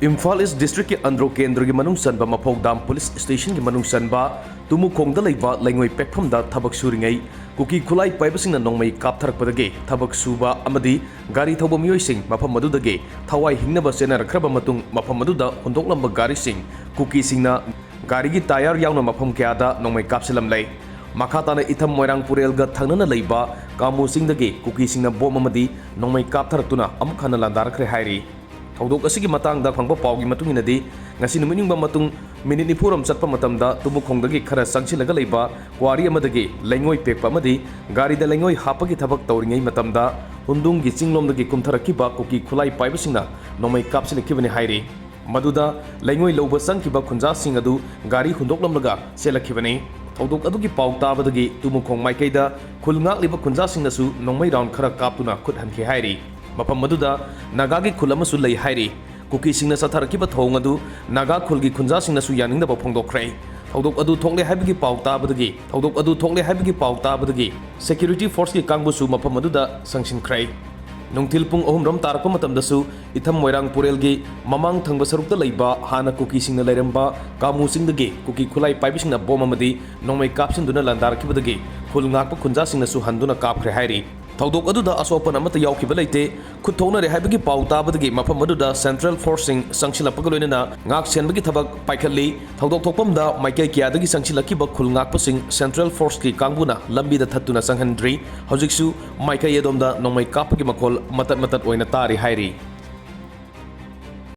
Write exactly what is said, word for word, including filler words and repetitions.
ꯏꯝꯐꯥꯜ ꯏꯁ ꯗꯤꯁꯇ꯭ꯔꯤꯛꯀꯤ ꯑꯟꯗ꯭ꯔꯣ ꯀꯦꯟꯗ꯭ꯔꯒꯤ ꯃꯅꯨꯡ ꯆꯟꯕ ꯃꯐꯧ ꯗꯥꯝ ꯄꯨꯂꯤꯁ ꯁ꯭ꯇꯦꯁꯟꯒꯤ ꯃꯅꯨꯡ ꯆꯟꯕ ꯇꯨꯃꯨꯈꯣꯡꯗ ꯂꯩꯕ ꯂꯩꯉꯣꯏ ꯄꯦꯛꯐꯝꯗ ꯊꯕꯛ ꯁꯨꯔꯤꯉꯩ ꯀꯨꯀꯤ ꯈꯨꯠꯂꯥꯏ ꯄꯥꯏꯕꯁꯤꯡꯅ ꯅꯣꯡꯃꯩ ꯀꯥꯞꯊꯔꯛꯄꯗꯒꯤ ꯊꯕꯛ ꯁꯨꯕ ꯑꯃꯗꯤ ꯒꯥꯔꯤ ꯊꯧꯕ ꯃꯤꯑꯣꯏꯁꯤꯡ ꯃꯐꯝ ꯑꯗꯨꯗꯒꯤ ꯊꯋꯥꯏ ꯍꯤꯡꯅꯕ ꯆꯦꯟꯅꯔꯛꯈ꯭ꯔꯕ ꯃꯇꯨꯡ, ꯃꯐꯝ ꯑꯗꯨꯗ ꯍꯨꯟꯗꯣꯛꯂꯝꯕ ꯒꯥꯔꯤꯁꯤꯡ ꯀꯨꯀꯤꯁꯤꯡꯅ ꯒꯥꯔꯤꯒꯤ ꯇꯥꯌꯔ ꯌꯥꯎꯅ ꯃꯐꯝ ꯀꯌꯥꯗ ꯅꯣꯡꯃꯩ ꯀꯥꯞꯁꯤꯜꯂꯝꯂꯦ꯫ ꯃꯈꯥ ꯇꯥꯅ ꯏꯊꯝ ꯃꯣꯏꯔꯥꯡ ꯄꯨꯔꯦꯜꯒ ꯊꯪꯅꯅ ꯂꯩꯕ ꯀꯥꯃꯨ ꯆꯤꯡꯗꯒꯤ ꯀꯨꯀꯤꯁꯤꯡꯅ ꯕꯣꯝ ꯑꯃꯗꯤ ꯅꯣꯡꯃꯩ ꯀꯥꯞꯊꯔꯛꯇꯨꯅ ꯑꯃꯨꯛ ꯍꯟꯅ ꯂꯥꯟꯗꯥꯔꯛꯈ꯭ꯔꯦ ꯍꯥꯏꯔꯤ꯫ ꯊꯧꯗꯣꯛ ꯑꯁꯤꯒꯤ ꯃꯇꯥꯡꯗ ꯐꯪꯕ ꯄꯥꯎꯒꯤ ꯃꯇꯨꯡ ꯏꯟꯅꯗꯤ, ꯉꯁꯤ ꯅꯨꯃꯤꯠ ꯌꯨꯡꯕ ꯃꯇꯨꯡ ꯃꯤꯅꯤꯠ ꯅꯤꯐꯨ ꯔꯣꯝ ꯆꯠꯄ ꯃꯇꯝꯗ ꯇꯨꯃꯨꯈꯣꯡꯗꯒꯤ ꯈꯔ ꯆꯪꯁꯤꯜꯂꯒ ꯂꯩꯕ ꯀ꯭ꯋꯥꯔꯤ ꯑꯃꯗꯒꯤ ꯂꯩꯉꯣꯏ ꯄꯦꯛꯄ ꯑꯃꯗꯤ ꯒꯥꯔꯤꯗ ꯂꯩꯉꯣꯏ ꯍꯥꯞꯄꯒꯤ ꯊꯕꯛ ꯇꯧꯔꯤꯉꯩ ꯃꯇꯝꯗ ꯍꯨꯟꯗꯨꯡꯒꯤ ꯆꯤꯡꯂꯣꯝꯗꯒꯤ ꯀꯨꯝꯊꯔꯛꯈꯤꯕ ꯀꯨꯀꯤ ꯈꯨꯠꯂꯥꯏ ꯄꯥꯏꯕꯁꯤꯡꯅ ꯅꯣꯡꯃꯩ ꯀꯥꯞꯁꯤꯜꯂꯛꯈꯤꯕꯅꯤ ꯍꯥꯏꯔꯤ꯫ ꯃꯗꯨꯗ ꯂꯩꯉꯣꯏ ꯂꯧꯕ ꯆꯪꯈꯤꯕ ꯈꯨꯟꯖꯥꯁꯤꯡ ꯑꯗꯨ ꯒꯥꯔꯤ ꯍꯨꯟꯗꯣꯛꯂꯝꯂꯒ ꯆꯦꯜꯂꯛꯈꯤꯕꯅꯤ꯫ ꯊꯧꯗꯣꯛ ꯑꯗꯨꯒꯤ ꯄꯥꯎ ꯇꯥꯕꯗꯒꯤ ꯇꯨꯃꯨꯈꯣꯡ ꯃꯥꯏꯀꯩꯗ ꯈꯨꯜ ꯉꯥꯛꯂꯤꯕ ꯈꯨꯟꯖꯥꯁꯤꯡꯅꯁꯨ ꯅꯣꯡꯃꯩ ꯔꯥꯎꯟ ꯈꯔ ꯀꯥꯞꯇꯨꯅ ꯈꯨꯠ ꯍꯟꯈꯤ ꯍꯥꯏꯔꯤ꯫ ꯃꯐꯝ ꯑꯗꯨꯗ ꯅꯥꯒꯥꯒꯤ ꯈꯨꯜ ꯑꯃꯁꯨ ꯂꯩ ꯍꯥꯏꯔꯤ꯫ ꯀꯨꯀꯤꯁꯤꯡꯅ ꯆꯠꯊꯔꯛꯈꯤꯕ ꯊꯧꯑꯣꯡ ꯑꯗꯨ ꯅꯥꯒꯥ ꯈꯨꯜꯒꯤ ꯈꯨꯟꯖꯥꯁꯤꯡꯅꯁꯨ ꯌꯥꯅꯤꯡꯗꯕ ꯐꯣꯡꯗꯣꯛꯈ꯭ꯔꯦ꯫ ꯊꯧꯗꯣꯛ ꯑꯗꯨ ꯊꯣꯛꯂꯦ ꯍꯥꯏꯕꯒꯤ ꯄꯥꯎ ꯇꯥꯕꯗꯒꯤ, ꯊꯧꯗꯣꯛ ꯑꯗꯨ ꯊꯣꯛꯂꯦ ꯍꯥꯏꯕꯒꯤ ꯄꯥꯎ ꯇꯥꯕꯗꯒꯤ ꯁꯦꯀ꯭ꯌꯨꯔꯤꯇꯤ ꯐꯣꯔꯁꯀꯤ ꯀꯥꯡꯕꯨꯁꯨ ꯃꯐꯝ ꯑꯗꯨꯗ ꯆꯪꯁꯤꯟꯈ꯭ꯔꯦ꯫ ꯅꯨꯡꯊꯤꯜ ꯄꯨꯡ ꯑꯍꯨꯝ ꯔꯣꯝ ꯇꯥꯔꯛꯄ ꯃꯇꯝꯗꯁꯨ ꯏꯊꯝ ꯃꯣꯏꯔꯥꯡ ꯄꯨꯔꯦꯜꯒꯤ ꯃꯃꯥꯡ ꯊꯪꯕ ꯁꯔꯨꯛꯇ ꯂꯩꯕ ꯍꯥꯟꯅ ꯀꯨꯀꯤꯁꯤꯡꯅ ꯂꯩꯔꯝꯕ ꯀꯥꯃꯨ ꯆꯤꯡꯗꯒꯤ ꯀꯨꯀꯤ ꯈꯨꯠꯂꯥꯏ ꯄꯥꯏꯕꯁꯤꯡꯅ ꯕꯣꯝ ꯑꯃꯗꯤ ꯅꯣꯡꯃꯩ ꯀꯥꯞꯁꯤꯟꯗꯨꯅ ꯂꯥꯟꯗꯥꯔꯛꯈꯤꯕꯗꯒꯤ ꯈꯨꯜ ꯉꯥꯛꯄ ꯈꯨꯟꯖꯥꯁꯤꯡꯅꯁꯨ ꯍꯟꯗꯨꯅ ꯀꯥꯞꯈ꯭ꯔꯦ ꯍꯥꯏꯔꯤ꯫ ꯊꯧꯗꯣꯛ ꯑꯗꯨꯗ ꯑꯁꯣꯛ ꯑꯄꯟ ꯑꯃꯠꯇ ꯌꯥꯎꯈꯤꯕ ꯂꯩꯇꯦ꯫ ꯈꯨꯠ ꯊꯣꯛꯅꯔꯦ ꯍꯥꯏꯕꯒꯤ ꯄꯥꯎ ꯇꯥꯕꯗꯒꯤ ꯃꯐꯝ ꯑꯗꯨꯗ ꯁꯦꯟꯇ꯭ꯔꯦꯜ ꯐꯣꯔꯁꯁꯤꯡ ꯆꯪꯁꯤꯜꯂꯛꯄꯒ ꯂꯣꯏꯅꯅ ꯉꯥꯛ ꯁꯦꯟꯕꯒꯤ ꯊꯕꯛ ꯄꯥꯏꯈꯠꯂꯤ꯫ ꯊꯧꯗꯣꯛ ꯊꯣꯛꯐꯝꯗ ꯃꯥꯏꯀꯩ ꯀꯌꯥꯗꯒꯤ ꯆꯪꯁꯤꯜꯂꯛꯈꯤꯕ ꯈꯨꯜ ꯉꯥꯛꯄꯁꯤꯡ ꯁꯦꯟꯇ꯭ꯔꯦꯜ ꯐꯣꯔꯁꯀꯤ ꯀꯥꯡꯕꯨꯅ ꯂꯝꯕꯤꯗ ꯊꯠꯇꯨꯅ ꯆꯪꯍꯟꯗ꯭ꯔꯤ꯫ ꯍꯧꯖꯤꯛꯁꯨ ꯃꯥꯏꯀꯩ ꯑꯗꯣꯝꯗ ꯅꯣꯡꯃꯩ ꯀꯥꯞꯄꯒꯤ ꯃꯈꯣꯜ ꯃꯇꯠ ꯃꯇꯠ ꯑꯣꯏꯅ ꯇꯥꯔꯤ ꯍꯥꯏꯔꯤ꯫